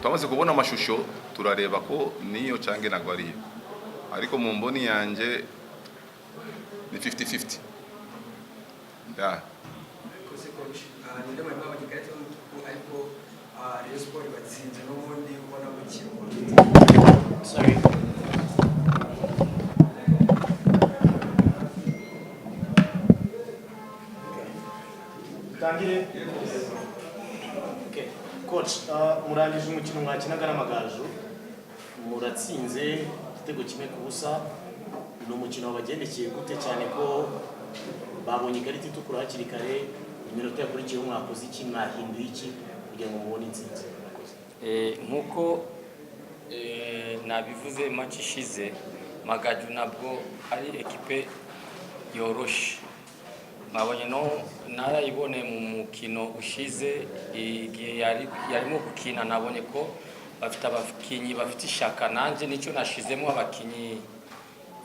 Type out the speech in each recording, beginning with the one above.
Twamaze kubona amashusho, turareba ko niyo cyangwa ntabwo ariyo, ariko mu mboni yanjye ni 50-50, yeah. Kose coach, ninde mwari mwabonye ikarita y'umutuku, ariko Rayon Sport batsinze n'ubundi ubona mukirwa? Sorry. Tangire. Okay. Coach, murangije umukino mwakinaga n'Amagaju, muratsinze igitego 1-0. Ni umukino wabagendekeye gute, cyane ko babonye ikarita itukura hakiri kare? Iminota yakurikiyeho mwakoze iki, mwahinduye iki kugira ngo mubone intsinzi? Murakoze. Nk'uko nabivuze match ishize, Magaju ntabwo ari ekipe yoroshe. Mwabonye no narayibone mu mukino ushize, igihe yari yarimo gukina, nabonye ko bafite abakinyi bafite ishaka. Nanjye nicyo nashizemo abakinyi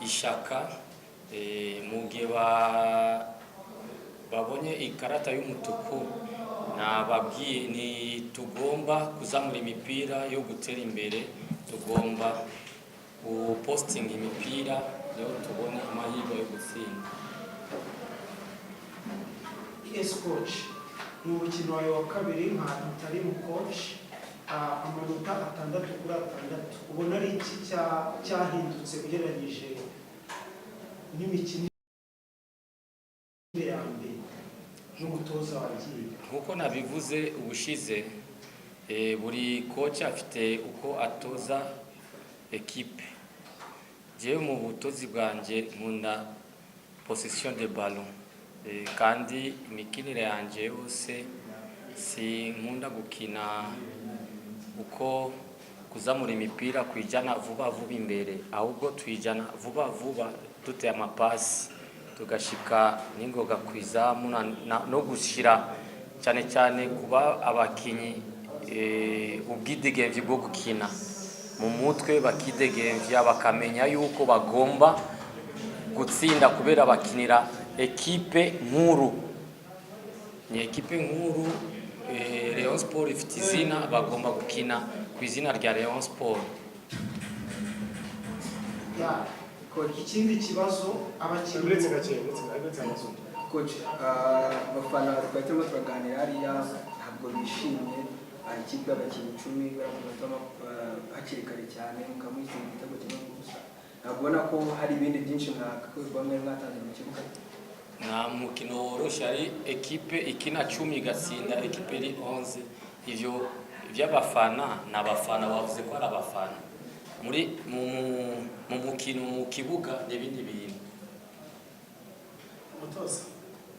ishaka. Mu gihe babonye ikarata y'umutuku, nababwiye ni tugomba kuzamura imipira yo gutera imbere, tugomba gupostinga imipira, niyo tubona amahirwe yo gutsinda. Yes coach, ni umukino wawe wa kabiri nka interim coach, amanota 6 kuri 6, ubona ari iki cyahindutse ugereranyije n'imikino ya mbere n'umutoza wagiye? Nk'uko nabivuze ubushize, buri coach afite uko atoza ekipe. Jewe mu butozi bwanjye nkunda possession de ballon, kandi imikinire yanjye yose si nkunda gukina uko kuzamura imipira kuyijyana vuba vuba imbere, ahubwo tuyijyana vuba vuba duteye amapasi, tugashika n'ingoga ku izamu, no gushyira cyane cyane kuba abakinyi ubwidegemvye bwo gukina mu mutwe, bakidegemvya, bakamenya yuko bagomba gutsinda kubera bakinira ekipe nkuru. Ni ekipe nkuru, Rayon Sport ifite izina, bagomba gukina ku izina rya Rayon Sport. Ya Coach, ikindi kibazo, abakinnyi Uretse gake, uretse amazu. Coach, abafana twari turimo turaganira hariya ntabwo bishimye. Ikipe y'abakinnyi 10 bari ku munota hakiri kare cyane, mukamutsinda igitego 1-0. Ntabwo ubona ko hari ibindi byinshi mwakwiye kuba mwari mwatanze mu kibuga? Nta mukino woroshye. Ari ekipe ikina 10 igatsinda ekipe iri 11. Ivyo vy'abafana ni abafana, bavuze ko ari abafana. Muri mu mukino, mu kibuga n'ibindi bintu. Umutoza,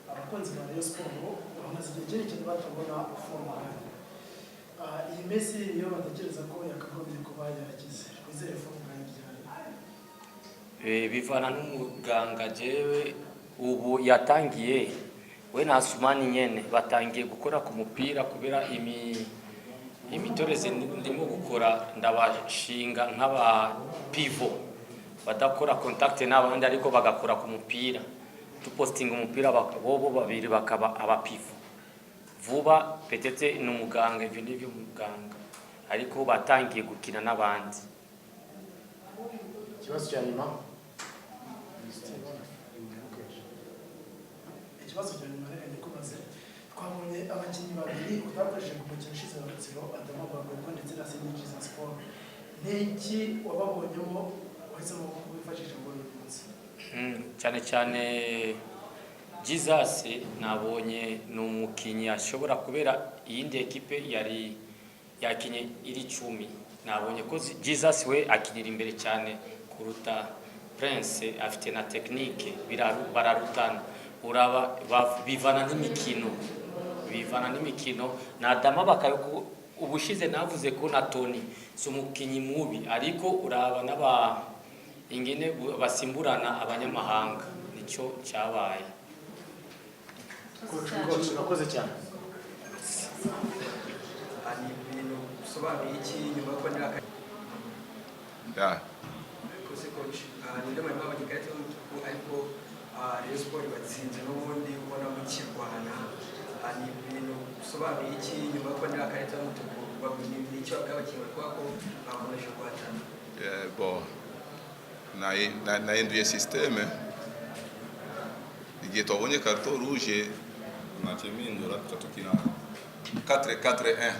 abakunzi ba Rayon Sport bamaze igihe kirekire batabona forme nkayo. Iyi minsi niyo batekereza ko yakagombye kuba yaragize. Twizere forme nkayo ryari? Bivana n'umuganga. Jewe ubu yatangiye we na Asumani nyene batangiye gukora ku mupira, kubera imitoreze ndimo gukora, ndabashinga nk'aba pivot badakora contact n'abandi, ariko bagakora ku mupira, tupostinga umupira, bobo babiri bakaba aba pivot vuba. Peut-être ni umuganga, ivyo ni umuganga, ariko batangiye gukina n'abandi. Ikibazo cya nyuma. Ikibazo cya nyuma reka nikubaze. Twabonye abakinnyi babiri utakoresheje ku mukino ushize wa Rutsiro, Adama Bagayogo ndetse na Seni Jesus Paul. Ni iki wababonyemo wahisemo kubifashisha muri uyu munsi? Cyane cyane Jesus, nabonye ni umukinnyi ashobora, kubera iyindi ekipe yari yakinye iri 10, nabonye ko Jesus we akinira imbere cyane kuruta Prince, afite na technique, bararutana. Uraba bivana n'imikino, bivana n'imikino. Na Adama Bakayogo, ubushize navuze ko na Tony si umukinnyi mubi, ariko uraba n'aba ingene basimburana abanyamahanga, nicyo cyabaye. Coach, urakoze cyane. Ni ibintu bisobanuye iki nyuma yo kubona Yeah. Kose coach, ninde mwari mwabonye ikarita y'umutuku, ariko Rayon Sport batsinze n'ubundi ubona mukirwana? Ni ibintu bisobanuye iki nyuma yo kubona ikarita y'umutuku? Ni icyo babwiye abakinnyi kubera ko bakomeje guhatana? Bon, nahinduye système igihe twabonye carton rouge, naciye mpindura, tuca tukina 4-4-1,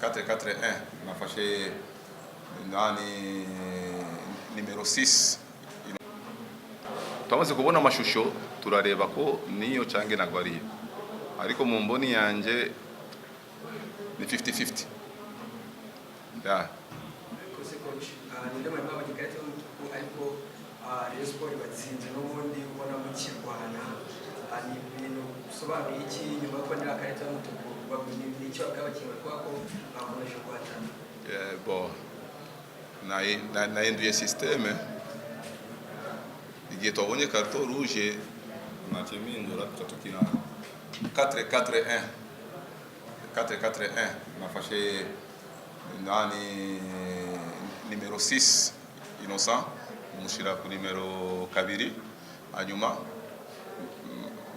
4-4-1. Nafashe nani, nimero 6. Twamaze kubona amashusho, turareba ko niyo cyangwa ntabwo ariyo, ariko mu mboni yanjye ni 50-50, yeah. Kose coach, ninde mwari mwabonye ikarita y'umutuku, ariko Rayon Sport batsinze n'ubundi ubona mukirwana. Ni ibintu bisobanuye iki nyuma yo kubona ikarita y'umutuku? Ni icyo babwiye abakinnyi kubera ko bakomeje guhatana? Bon, nahinduye système igihe twabonye carton rouge, naciye mpindura, tuca tukina 4-4-1, 4-4-1. Nafashe nani, nimero 6 Innocent, mushyira ku nimero 2, hanyuma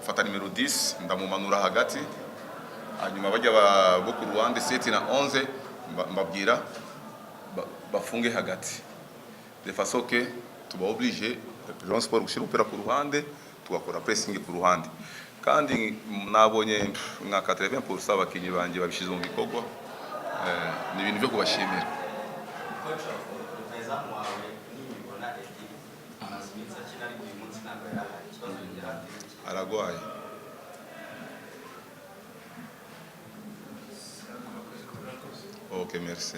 mfata nimero 10 ndamumanura hagati, hanyuma bajya bo ku ruhande 7 na 11 mbabwira bafunge hagati de façon que tuba obligé Rayon Sport gushyira umupira ku ruhande, tugakora pressing ku ruhande. Kandi nabonye nka 80% abakinnyi banjye babishyize mu bikorwa. Ni ibintu byo kubashimira. Coach, rutahizamu wawe Niyibona Eddy amaze iminsi akina, ariko uyu munsi ntabwo yari ahari. Ikibazo yari afite ni iki? Aragwaye. Ok, merci.